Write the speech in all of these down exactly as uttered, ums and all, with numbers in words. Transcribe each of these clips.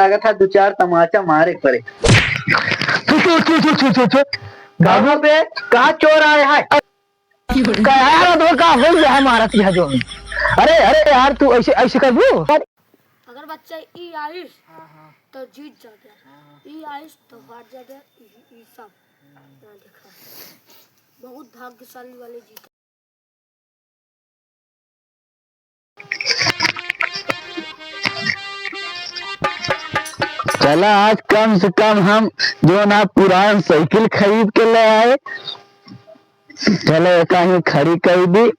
लागत है दो चार तमाचा मारे पड़े। चुप, चुप, चुप। बाबू बे, कहाँ चोर आए हैं? का यार, तो का हो गया है महाराज यहाँ जो? अरे, अरे यार, तू ऐसे, ऐसे करबू? अगर बच्चा ई आइस, हाँ, हाँ। तो जीत जाबे। हाँ, हाँ। ई आइस, तो हार जाबे। ई, ई सब। हम्म। यहाँ देखा। बहुत भाग्यशाली वाले जीते। चला, आज कम से कम हम जो ना पुरान साइकिल खरीद के ले आए, चलो, एका ही खड़ी कर दी।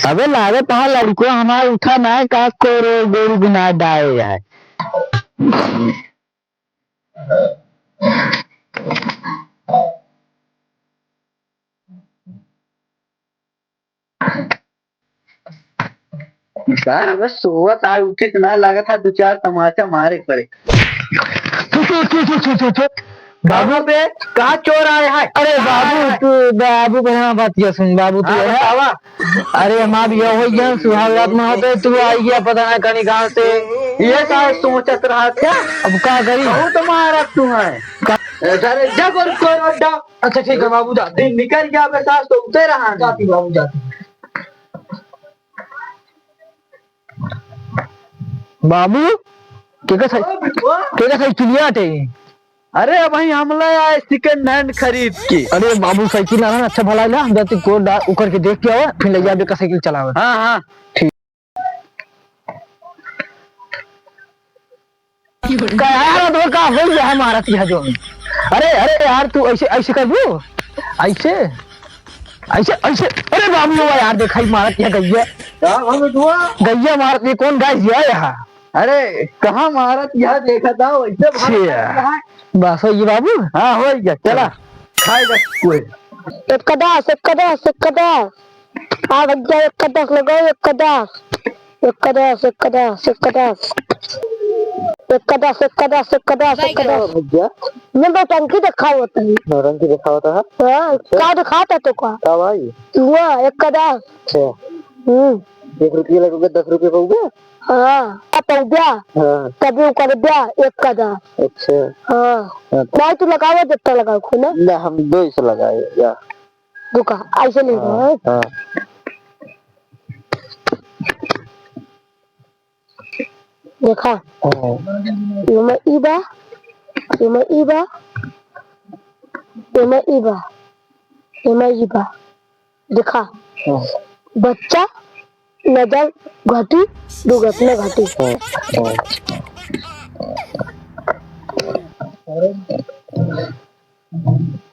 अबे, लागत है लड़को हमार उठा ना है, का कोरो गोरू गुनाह डाए है। का बस सोवत आ, उठे के ना लागत है, दो चार तमाचा मारे पड़े। चुप, चुप, चुप, चुप, चुप, चुप। बाबू बे, कहाँ चोर आए हैं? अरे बाबू, तू बाबू, पहला बात यह सुन बाबू, तू हाँ, है ना? बतावा। अरे हमार यह हो गया, सुहाग रात में होते, तू आई गया, पता ना कहीं कहाँ से। ये का सोचत रहा था? अब का करी? बहुत मारा तू है। का? अरे जब और कोई रोड डाउन। अच्छा ठीक है बाबू, जा। दिन निकल गया, बस आज तो उते रहा। जाती बाबू, जाती। बाबू, केका साइ-, ओ बिटुआ। केका साइकिलिया आटे? अरे, अबहीं हम ले आए second hand खरीद के। अरे बाबू, साइकिल ना अच्छा भला ला, हम जाते को डा-, उकर के देख के आवा, फिर ले जाबे का साइकिल चलावे। हाँ, हाँ। ठीक। का यार, तो का हो गया है महाराज यहाँ जो? अरे, अरे यार, तू ऐसे, ऐसे करबू? ऐसे? ऐसे, ऐसे? अरे बाबू, वो यार, देखा ही महाराज यहाँ गैया। का हो बिटुआ? गैया महाराज, ये कौन गाय जिया यहाँ? अरे, कहाँ महाराज यहाँ देखा था, वैसे महाराज छिया। यहाँ। बस हो गया बाबू? हाँ, हो गया, चला। खाए बस कोई। एक का दस, एक का दस, एक का दस। हाँ भैया, एक का दस लगाओ, एक का दस। एक का दस, एक का दस, एक का दस। एक का दस, एक का दस, एक का दस, एक का दस। भैया। मैं नौटंकी देखावत है। नौटंकी देखावत है? हाँ, अच्छा। का देखाता तो का? का भाई? हुआ, एक का दस। अच्छा। हम्म। एक रुपया लगोगे, दस रुपया पाओगे? हाँ, अब पाओगे? हाँ। तभी वो कर दिया, एक का दस। अच्छा। हाँ। हाँ। भाई, तू लगावे, जितना लगावे, खूब ना? ना, हम दो सौ लगाए, या। रुका, ऐसे नहीं हाँ, रहा है। हाँ। देखा? हाँ। एमा ई बा, एमा ई बा, एमा ई बा, एमा ई बा। देखा? हाँ। बच्चा नजर घटी, दुर्घटना घटी। हाँ, हाँ।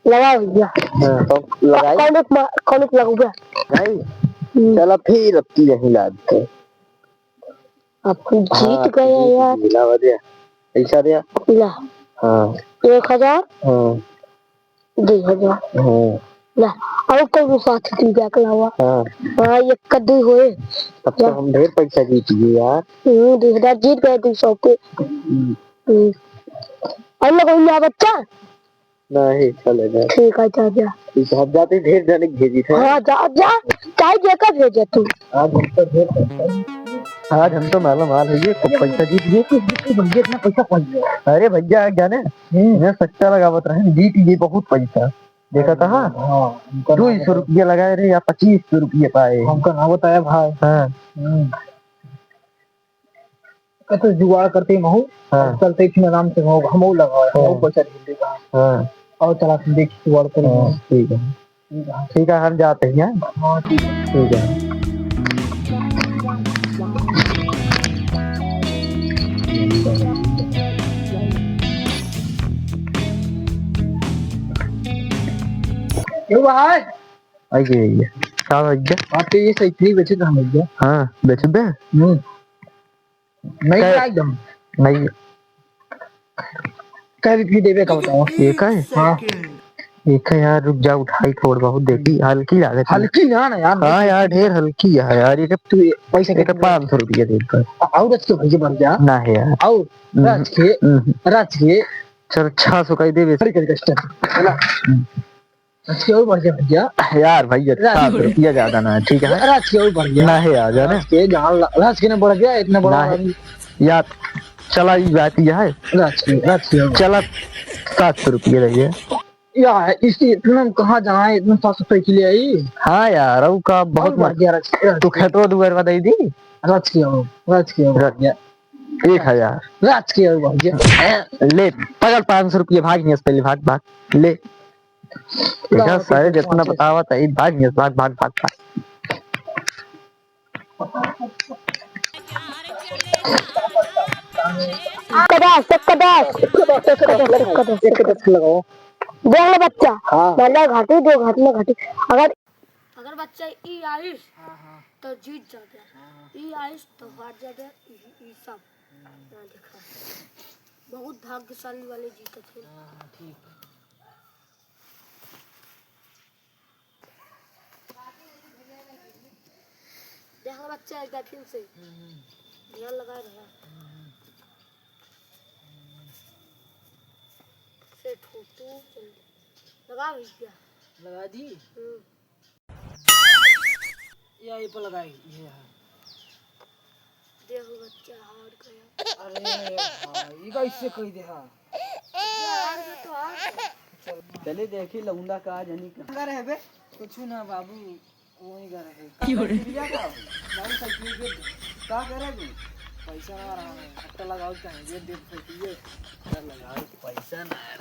लगाओ भैया। हाँ, तो लगाई। कौन एक मा-, कौन एक लगाओ भैया? लगाई? हम्म। चला फिर अब की यहीं लाद के। अब हम जीत हाँ, गए जीत यार। गए, ला बढ़िया। पैसा दिया। ला। हाँ। एक हजार। हाँ। दुई हजार। हाँ। ला। और कोई भी साथ दी जाके लावा। हाँ। हाँ, एक का दुई होए। अब तो ला। हम ढेर पैसा जीत गए यार। हम्म, दुई हजार जीत गए, दुई सौ के। हम्म। हम्म। और लगाओ ना बच्चा। नहीं, चलेगा। ठीक है, जा, जा। ठीक है, हम जाते हैं, ढेर जने के भेजी थे। हाँ, जा, जा। चाहे जेकर भेजे तू। आज हम तो ढेर पैसा। आज हम तो माला माल है, ये खूब पैसा जीत गए। तू, तू भैया इतना पैसा कौन दिया? अरे भैया, जाने, हम्म। मैं सट्टा लगावत रहे, जीत गए बहुत पैसा। देखा था? हाँ, हमका दो सौ रुपया लगाए रहे या पच्चीस सौ रुपया पाए। हमका ना बताया भाई। हाँ। हम्म। कतो जुगाड़ करते महू, हाँ। चलते फिर आराम से महू, हमहू लगाओ, हाँ। हमहू पैसा ढूंढ देगा। हाँ। और चला फिर देख जुगाड़ करेंगे। हाँ, ठीक है। ठीक है। ठीक है, हम जाते हैं, हाँ? हाँ, ठीक है। ठीक है। क्यों भाई? आइए, आइए। का भैया? आप तो ये साइकिल बेचे थे भैया। हाँ, बेचे थे? हम्म। नहीं कै-, क्या एकदम? नहीं। कै रुपये देवे का बताओ। ये का है? हाँ। ये का यार, रुक जा, उठाई थोड़ बहुत देखी, हल्की लागत है। हल्की ना, ना यार। हाँ यार, ढेर हल्की है यार, ये तू ये पैसा ये तो कितना? पाँच सौ रुपया दे दे। और रच के भैया मर जा। ना है यार। और हम्म, रच के, हम्म। रच के। चल, छह सौ का ही देवे। बड़ी करी कष्ट है। है ना? हम्म। आज के और बढ़ गया भैया। यार भैया, राज सात के रुपया ज्यादा ना है, ठीक है? राज के और बढ़ गया। ना है यार, जाने? राज के जहाँ ला-, राज के ना बढ़ गया, इतना बड़ा ना है। आदमी। यार, चला, ई बात यह है। राजकीय, राजकीय। चला, सात सौ रुपये रहिए। यार, इस, इतना में कहाँ जाए, इतना सात सौ रुपये के लिए आई? हाँ यार, वो का बहुत बहुत मर गया, राजकीय, तू राजकीय। खेतवा दुआरवा दे दी। राजकीय हो, राजकीय हो, रख। भैया। एक हजार। राजकीय हो, भैया। ले, पकड़ पाँच सौ रुपये, भाग नहीं, पहले भाग, भाग। ले। देखा, सारे जितना बतावा था, ई भाग, भाग, भाग, भाग, भाग। कदास, कदास। एक कदास, एक कदास लगाओ। देख ले बच्चा, हाँ। पहले घाटी, दो घाटी में घाटी। अगर, अगर बच्चा ई आइस, हाँ, हाँ। तो जीत जाबे। हाँ, हाँ। ई आइस, तो हार जाबे। ई, ई सब। हम्म। यहाँ देखा। बहुत भाग्यशाली वाले जीतत हैं। हाँ, हाँ, ठीक। देख ले बच्चा, एक बार फिर से। हम्म, हम्म। ध्यान लगाए रहा। हम्म, हम्म। से ठोकू, चल। लगा भैया। लगा दी? हम्म। ये, ये पर लगाई, ये है। देखो बच्चा, हार गया। अरे भाई, ई कैसे कह दे हा? ये हार गया तो हार गया। चल, चले देखी लौंडा का जनी का। का रहे बे? कुछ ना बाबू, वही का रहे। क्यों रे? चिड़िया का? बाबू साइकिल दे दे। का करे तू? पैसा ना रहा है। हट्टा लगाओ चाहे, ये दे साइकिल ये। हट्टा लगाओ, पैसा ना रहा है।